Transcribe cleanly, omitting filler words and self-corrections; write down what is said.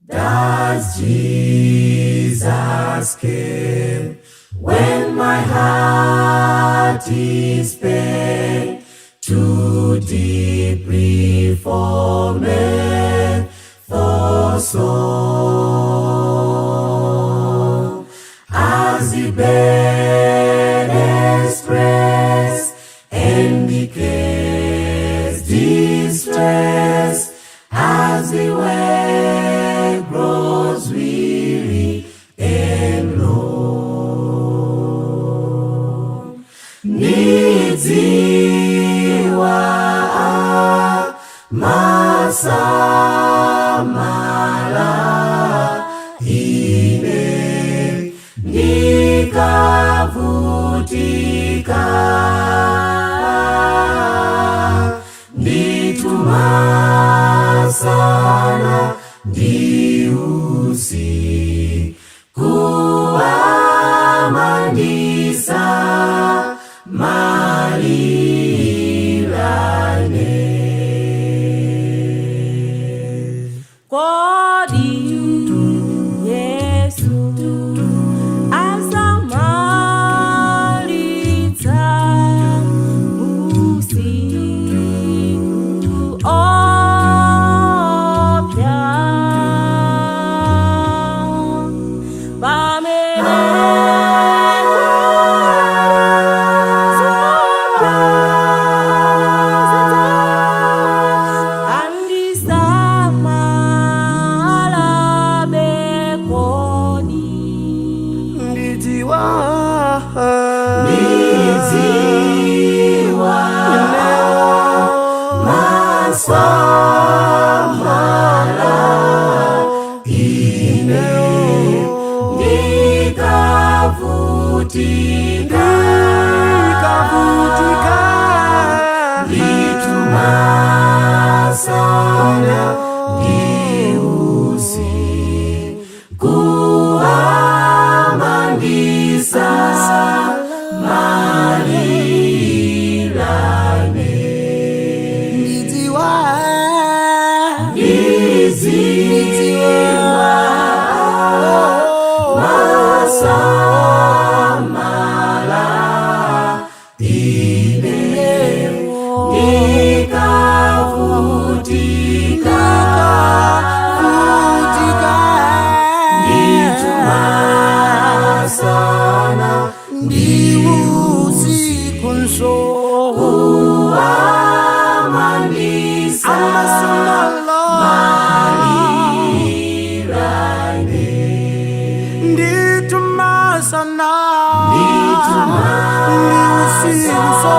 Does Jesus care when my heart is pain too deeply for man for soul? As the burdens press and the cares distress, as the way grows weary and long. Ndidziwa amasamala ine ndikavutika, ndithu masana ndi usiku amandisamalira ine. Kodi Yesu asamalitsa usiku opya pamene andisamala bekoni? Ndidziwa. Ndidziwa amasamala ine ndikavutika, ndikavutika, ndithu masana ndi usiku amandisamalira ine. Ndidziwa. Ndidziwa amasamala ine ndikavutika, ndithu masana ndi usiku nso amandisamalira ine. Ndithu masana Ndithu ndi usiku so.